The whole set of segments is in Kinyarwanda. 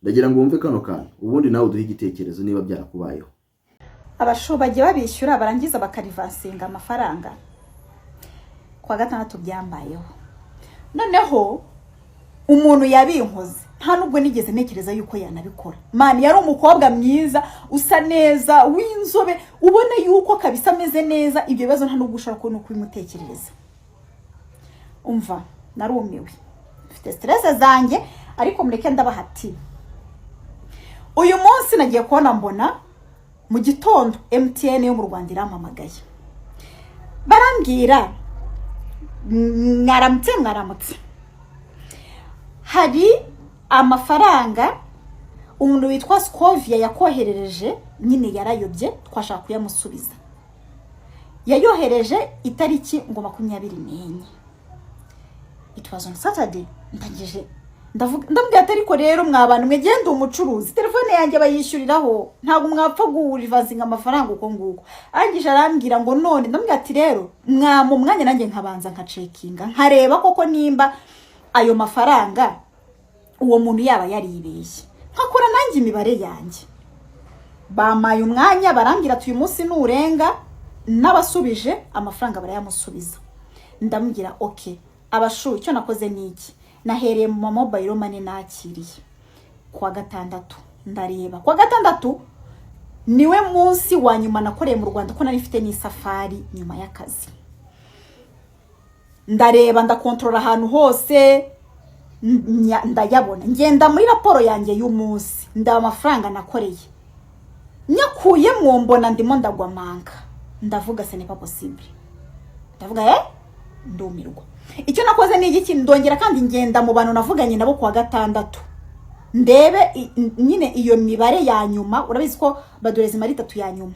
Ndagira ngo wumve kano kantu, ubundi nawe uduhe igitekerezo niba byarakubayeho. Abashu bagiye babishyura, barangiza bakarivansinga amafaranga. Kuwa gatandatu byambayeho. Noneho umuntu yabinkoze, nta nubwo nigeze ntekereza yuko yanabikora. Man, yari umukobwa mwiza, usa neza, w'inzobe, ubona yuko kabisa ameze neza. Ibyo bibazo nta nubwo ushobora kubona uko ubimutekerereza. Umva, narumiwe, mfite stress zanjye, ariko mureke ndabaha ati uyu munsi nagiye kubona mbona mu gitondo MTN yo mu Rwanda irampamagaye, barambwira: "Mwaramutse, mwaramutse, hari amafaranga umuntu witwa Scovia yakoherereje, nyine yarayobye, twashaka kuyamusubiza. Yayohereje itariki ngo 24." It was on Saturday. Ndangije ndavuga, ndamubwira ati: "Ariko rero mwa bantu mwe, genda umucuruzi, telefone yanjye bayishyuriraho, ntabwo mwapfa gurivansinga amafaranga uko nguko." Arangije arambwira ngo none, ndamubwira ati: "Rero mwampa umwanya nanjye nkabanza nkacekinga, nkareba koko nimba ayo mafaranga uwo muntu yaba yaribeshye, nkakora nanjye imibare yanjye." Bampaye umwanya, barambwira ati uyu munsi nurenga n'abasubije amafaranga barayamusubiza. Ndamubwira: "Okay." Abashu, icyo nakoze ni iki? Nahereye mu ma mobile money nakiriye kuwa gatandatu, ndareba. Kuwa gatandatu niwe munsi wa nyuma nakoreye mu Rwanda, ko nari mfite n'isafari nyuma y'akazi. Ndareba, ndakontorora ahantu hose, ndayabona. Ngenda muri raporo yanjye y'umunsi, ndaba amafaranga nakoreye, nyakuyemo mbona ndimo ndagwa manka. Ndavuga: "Ce n'est pas possible." Ndavuga: "Eh," ndumirwa. Icyo nakoze ni igiki? Ndongera kandi ngenda mu bantu navuganye nabo kuwa gatandatu, ndebe nyine iyo mibare ya nyuma. Urabizi ko badoreza imibare itatu ya nyuma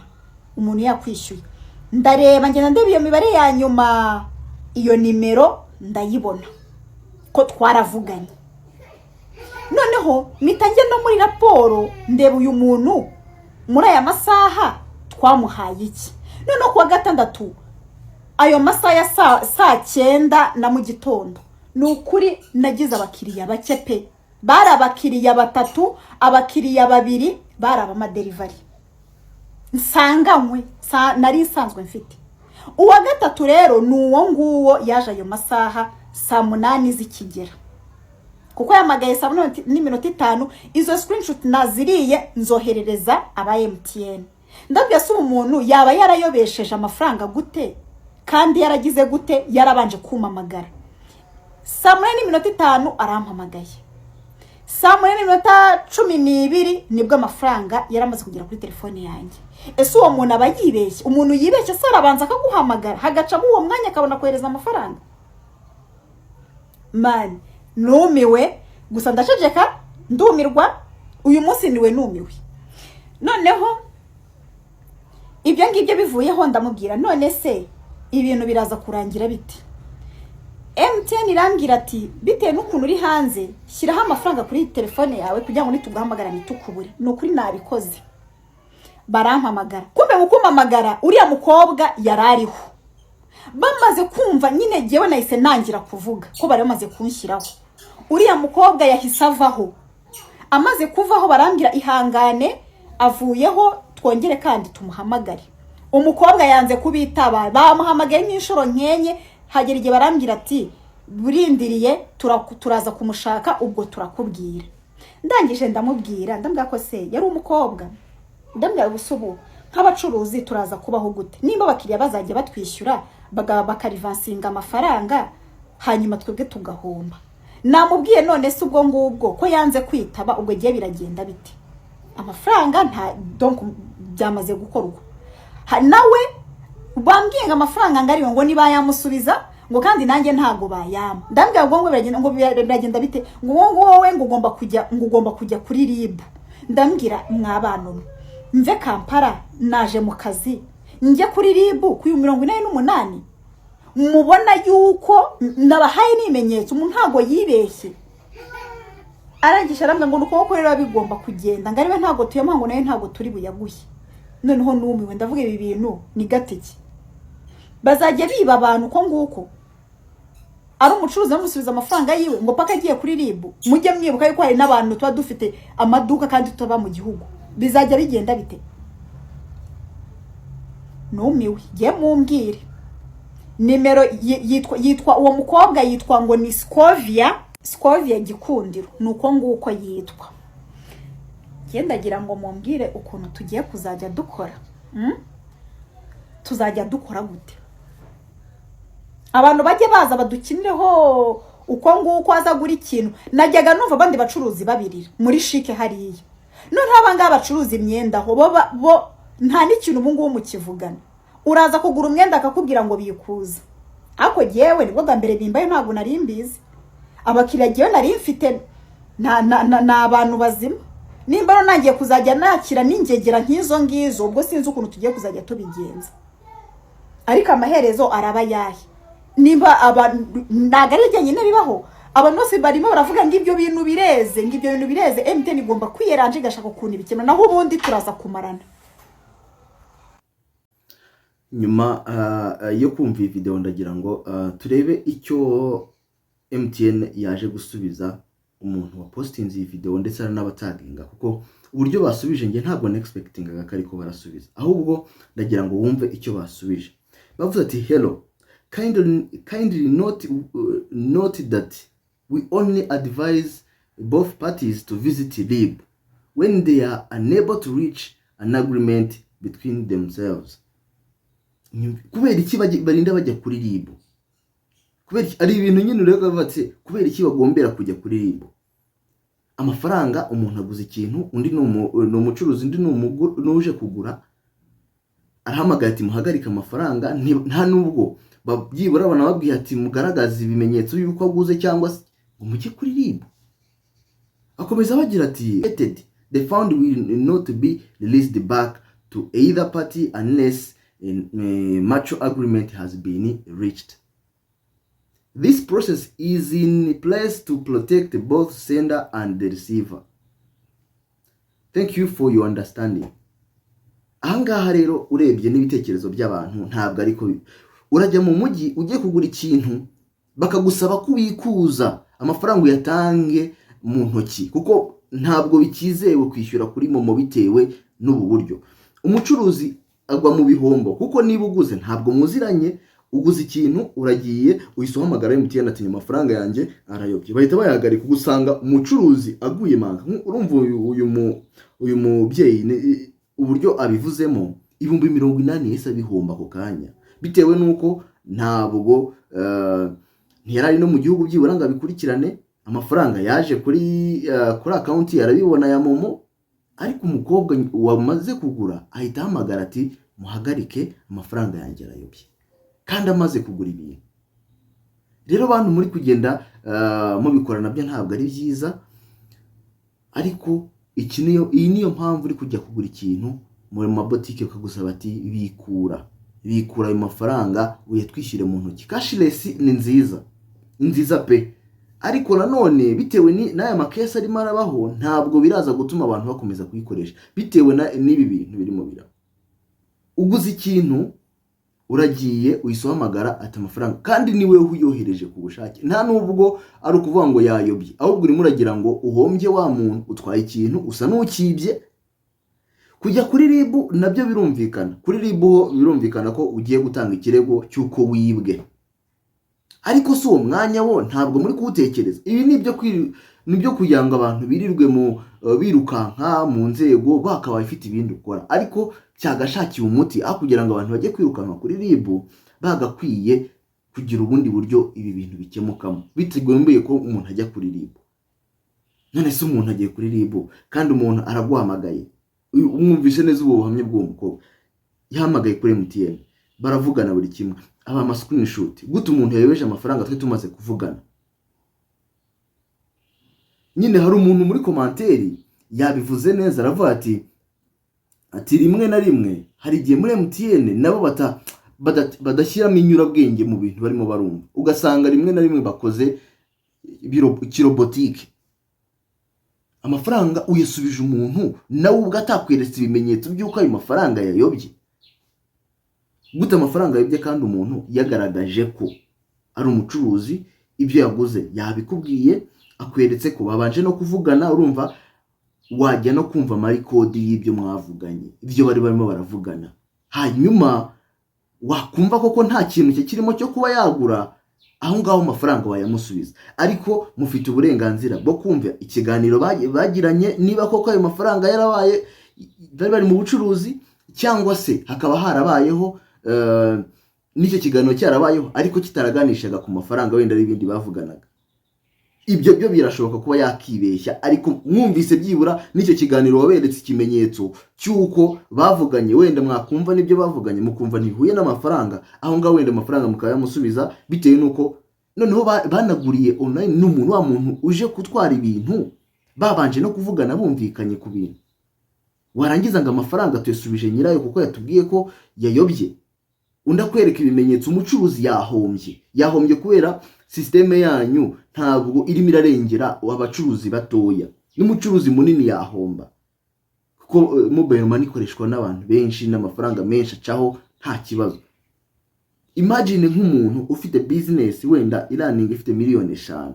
umuntu yakwishyuye. Ndareba, ngenda ndeba iyo mibare ya nyuma, iyo nimero ndayibona ko twaravuganye. Noneho mpita njya no muri raporo, ndeba uyu muntu muri aya masaha twamuhaye iki. Noneho kuwa gatandatu ayo masaha ya saa 9 na mu gitondo, ni ukuri nagize abakiriya bake pe. Bari abakiriya batatu, abakiriya babiri bari abama delivery nsanganywe nari nsanzwe mfite. Uwa gatatu rero ni uwo nguwo yaje ayo masaha saa 8 zikigera, kuko yamagaye saa 8:05. Izo screenshot naziriye, nzoherereza aba MTN. Ndabwira: "Se ubu umuntu yaba yarayobesheje amafaranga gute, kandi yaragize gute, yarabanje kumamagara?" Saa 8:05 arampamagaye, saa 8:12 nibwo amafaranga yari amaze kugera kuri telefone yanjye. Ese uwo muntu aba yibeshye? Umuntu yibeshye se arabanza akaguhamagara, hagacamo uwo mwanya, akabona kohereza amafaranga? Man, numiwe gusa, ndaceceka, ndumirwa. Uyu munsi niwe numiwe. Noneho ibyo ngibyo bivuyeho, ndamubwira: "None se ibintu biraza kurangira bite?" MTN irambwira ati: "Bitewe n'ukuntu uri hanze, shyiraho amafaranga kuri telefone yawe kugira ngo nituguhamagara ntitukubure." Ni ukuri nabikoze, barampamagara. Kumbe mu kumpamagara uriya mukobwa yari ariho. Bamaze kumva nyine jyewe nahise nangira kuvuga ko bari bamaze kunshyiraho, uriya mukobwa yahise avaho. Amaze kuvaho barambwira: "Ihangane, avuyeho, twongere kandi tumuhamagare." Umukobwa yanze kubitaba, bamuhamagaye nk'inshuro nkenye. Hagera igihe barambwira ati: "Burindiriye, turaza kumushaka, ubwo turakubwira." Ndangije ndamubwira, ndambwira ko se yari umukobwa, ndambwira: "Gusa ubu nk'abacuruzi turaza kubaho gute nimba abakiriya bazajya batwishyura bakarivansinga amafaranga, hanyuma twebwe tugahomba?" Namubwiye: "None se ubwo ngubwo ko yanze kwitaba, ubwo gihe biragenda bite? Amafaranga nta, donc byamaze gukorwa." Nawe bambwiye ngo amafaranga ngariwe, ngo nibayamusubiza, ngo kandi nanjye ntabwo bayampa. Ndambwira ngo biragenda bite? Ngo wowe ngo ugomba kujya kuri RIB. Ndambwira: "Mwabana mwe, mve Kampala naje mu kazi, njye kuri RIB ku 88? Mubona yuko nabahaye n'ibimenyetso, umuntu ntabwo yibeshye." Arangije arambwira ngo ni ukuboko rero bigomba kugenda, ngo ariwe ntabwo tuyamuha, ngo nawe ntabwo turi buyaguhe. Noneho numiwe, ndavuga: "Ibi bintu ni gateke, bazajya biba abantu uko nguko." Ari umucuruzi bamusubiza amafaranga yiwe ngo paka agiye kuri RIB. Mujye mwibuka yuko hari n'abantu tuba dufite amaduka kandi tutaba mu gihugu. Bizajya bigenda bite? Numiwe. Jye mumbwire nimero yitwa uwo mukobwa yitwa ngo ni Scovia, Scovia Gikundiro, ni uko nguko yitwa. Ndagira ngo mumbwire ukuntu tugiye kuzajya dukora. Tuzajya dukora gute? Abantu bajye baza badukinireho uko nguko, aza agura ikintu. Najyaga numva abandi bacuruzi babirira muri CHIC hariya. Noneho aba ngaba bacuruza imyenda aho bo nta n'ikintu ubu ngubu mukivugana. Uraza kugura umwenda akakubwira ngo bikuza. Ariko jyewe nibwo bwa mbere bimbaye, ntabwo nari mbizi. Abakiriya jyewe nari mfite ni abantu bazima. Nimba rero nangiye kuzajya nakira n'ingegera nk'izo ngizo, ubwo sinzi ukuntu tugiye kuzajya tubigenza. Ariko amaherezo araba ayahe? Nimba abantu, ntabwo ari jyenyine bibaho, abantu bose barimo baravuga ngo ibyo bintu bireze, ngo ibyo bintu bireze. MTN igomba kwiyeranja igashaka ukuntu ibikemura, naho ubundi turaza kumarana. Nyuma yo kumva iyi video, ndagira ngo turebe icyo MTN yaje gusubiza umuntu wa postinze iyi video, ndetse aranabataginga, kuko uburyo basubije njye ntabwo nexpectingaga ko ariko barasubiza. Ahubwo ndagira ngo wumve icyo basubije. Bavuze ati: "Hello, kindly note that we only advise both parties to visit RIB when they are unable to reach an agreement between themselves." Kubera iki barinda bajya kuri RIB? Kubera iki? Ari ibintu nyine ureba ukavuga ati: "Kubera iki bagombera kujya kuri RIB?" Amafaranga, umuntu aguze ikintu, undi ni umucuruzi, undi ni uje kugura, arahamagaye ati: "Muhagarike amafaranga." Nta nubwo byibura banababwiye ati: "Mugaragaze ibimenyetso y'uko aguze," cyangwa se ngo mujye kuri RIB. Akomeza bagira ati: "The fund will not be released back to either party unless a mutual agreement has been reached. This process is in place to protect both sender and the receiver. Thank you for your understanding." Ahangaha rero urebye n'ibitekerezo by'abantu, ntabwo ariko urajya mu mujyi ugiye kugura ikintu, bakagusaba kubikuza amafaranga, uyatange mu ntoki, kuko ntabwo bikizewe kwishyura kuri MoMo. Bitewe n'ubu buryo, umucuruzi agwa mu bihombo, kuko niba uguze, ntabwo muziranye, uguze ikintu, uragiye, uhise uhamagara MTN ati: "Amafaranga yanjye arayobye." Bahita bayahagarika, ugasanga umucuruzi aguye manga. Urumva uyu mubyeyi uburyo abivuzemo, 80,000 yahise abihomba ako kanya, bitewe n'uko ntabwo ntiyari ari no mu gihugu byibura ngo abikurikirane. Amafaranga yaje kuri account, arabibona ya MoMo, ariko umukobwa wamaze kugura ahita ahamagara ati: "Muhagarike, amafaranga yanjye arayobye," kandi amaze kugura ibintu. Rero bantu muri kugenda mubikora, nabyo ntabwo ari byiza. Ariko iki niyo iyi niyo mpamvu uri kujya kugura ikintu mu mabotike bakagusaba ati: "Bikura, bikura ayo mafaranga uyatwishyure mu ntoki." Cashless ni nziza, ni nziza pe, ariko nanone bitewe n'aya ma case arimo arabaho, ntabwo biraza gutuma abantu bakomeza kuyikoresha, bitewe n'ibi bintu birimo biraba. Uguze ikintu, uragiye, uhise uhamagara ati amafaranga, kandi ni wowe uyohereje ku bushake. Nta nubwo ari ukuvuga ngo yayobye, ahubwo urimo uragira ngo uhombye wa muntu utwaye ikintu, usa n'ukibye. Kujya kuri RIB nabyo birumvikana. Kuri RIB ho birumvikana ko ugiye gutanga ikirego cy'uko wibwe, ariko si uwo mwanya wo ntabwo muri kuwutekereza. Ibi ni ibyo kugira ngo abantu birirwe mu birukanka mu nzego, bakabaye ifite ibindi ukora, ariko cyagashakiwe umuti. Aho kugira ngo abantu bajye kwirukanka kuri RIB, bagakwiye kugira ubundi buryo ibi bintu bikemukamo, bitagombeye ko umuntu ajya kuri RIB. None se umuntu agiye kuri RIB kandi umuntu araguhamagaye? Mwumvise neza ubu buhamya bw'uwo mukobwa. Yahamagaye kuri MTN, baravugana buri kimwe, aba ama screenshot. Gute umuntu yayobeje amafaranga twe tumaze kuvugana? Nyine hari umuntu muri commentaire yabivuze neza, aravuga ati rimwe na rimwe hari igihe muri MTN nabo badashyiramo inyurabwenge mu bintu barimo barumva, ugasanga rimwe na rimwe bakoze kirobotike. Amafaranga uyasubije umuntu nawe ubwo atakweretse ibimenyetso by'uko ayo mafaranga yayobye. Gute amafaranga yayobye kandi umuntu yagaragaje ko ari umucuruzi? Ibyo yaguze yabikubwiye, akweretse ko babanje no kuvugana. Urumva wajya no kumva ama record y'ibyo mwavuganye, ibyo bari barimo baravugana, hanyuma wakumva koko nta kintu kirimo cyo kuba yagura aho ngaho, amafaranga wayamusubiza. Ariko mufite uburenganzira bwo kumva ikiganiro bagiranye, niba koko ayo mafaranga yarabaye bari bari mu bucuruzi, cyangwa se hakaba harabayeho n'icyo kiganiro cyarabayeho ariko kitaraganishaga ku mafaranga, wenda ari ibindi bavuganaga. Ibyo byo birashoboka kuba yakibeshya, ariko mwumvise byibura n'icyo kiganiro waberetse ikimenyetso cy'uko bavuganye, wenda mwakumva n'ibyo bavuganye mukumva ntihuye n'amafaranga, aho ngaho wenda amafaranga mukayamusubiza, bitewe n'uko noneho banaguriye online n'umuntu, wa muntu uje gutwara ibintu babanje no kuvugana, bumvikanye ku bintu, warangiza ngo amafaranga tuyasubije nyirayo kuko yatubwiye ko yayobye. Undi akwereka ibimenyetso. Umucuruzi yahombye, yahombye kubera système yanyu ntabwo irimo irarengera abacuruzi batoya. N'umucuruzi munini yahomba, kuko mobile money ikoreshwa n'abantu benshi n'amafaranga menshi acaho nta kibazo. Imagine nk'umuntu ufite business wenda iraninga ifite miliyoni 5,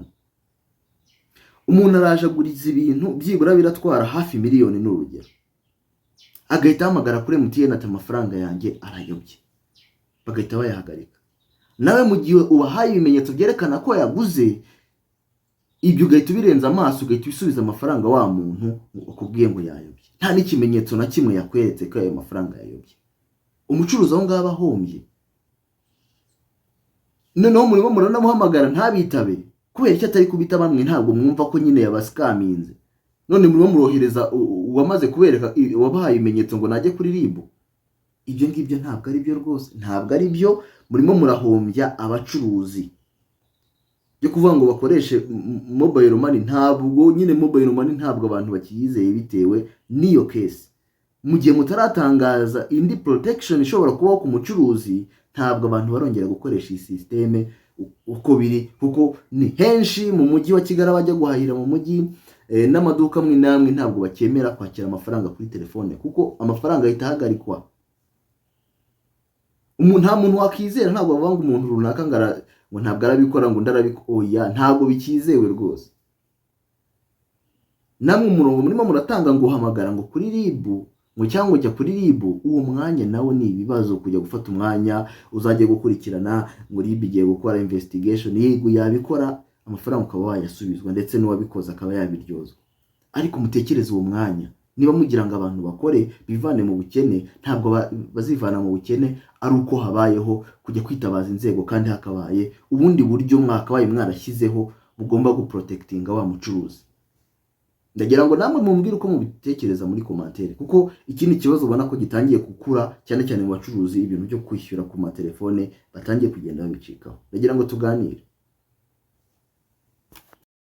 umuntu araje aguriza ibintu byibura biratwara hafi miliyoni, ni urugero, agahita ahamagara kuri MTN ati: "Amafaranga yanjye arayobye," bagahita bayahagarika. Nawe mu gihe ubahaye ibimenyetso byerekana ko yaguze ibyo, ugahita ubirenza amaso, ugahita ubisubiza amafaranga wa muntu wakubwiye ngo yayobye, nta n'ikimenyetso na kimwe yakweretse ko ayo mafaranga yayobye, umucuruzi aho ngaho aba ahombye. Noneho murimo muranamuhamagara ntabitabe. Kubera icyo atari kubita? Bamwe ntabwo mwumva ko nyine yabasikaminze. None murimo murohereza uwamaze kubereka, wabahaye ibimenyetso ngo najye kuri RIB. Ibyo ngibyo ntabwo ari byo rwose, ntabwo ari byo. Murimo murahombya abacuruzi. Byo kuvuga ngo bakoreshe mobile money, ntabwo nyine mobile money ntabwo abantu bakiyizeye bitewe n'iyo case. Mu gihe mutaratangaza indi protection ishobora kubaho ku mucuruzi, ntabwo abantu barongera gukoresha iyi système uko biri, kuko ni henshi mu mujyi wa Kigali bajya guhahira mu mujyi, n'amaduka amwe n'amwe ntabwo bakemera kwakira amafaranga kuri telefone, kuko amafaranga ahita ahagarikwa. Nta muntu wakizera. Ntabwo bavuga ngo umuntu runaka ngo ntabwo arabikora, ngo undi arabikora. Oya, ntabwo bikizewe rwose. Namwe umurongo murimo muratanga ngo uhamagara ngo kuri RIB, ngo cyangwa ujya kuri RIB, uwo mwanya nawo ni ibibazo. Kujya gufata umwanya uzajya gukurikirana ngo RIB igiye gukora investigation, yego yabikora, amafaranga ukaba wayasubizwa, ndetse n'uwabikoze akaba yabiryozwa. Ariko mutekereze uwo mwanya. Niba mugira ngo abantu bakore bivane mu bukene, ntabwo bazivana mu bukene ari uko habayeho kujya kwitabaza inzego kandi hakabaye ubundi buryo mwakabaye mwarashyizeho bugomba guprotectinga wa mucuruzi. Ndagira ngo namwe mumbwire uko mubitekereza muri commentaire, kuko ikindi kibazo ubona ko gitangiye gukura cyane cyane mu bacuruzi, ibintu byo kwishyura ku matelefone batangiye kugenda babicikaho. Ndagira ngo tuganire.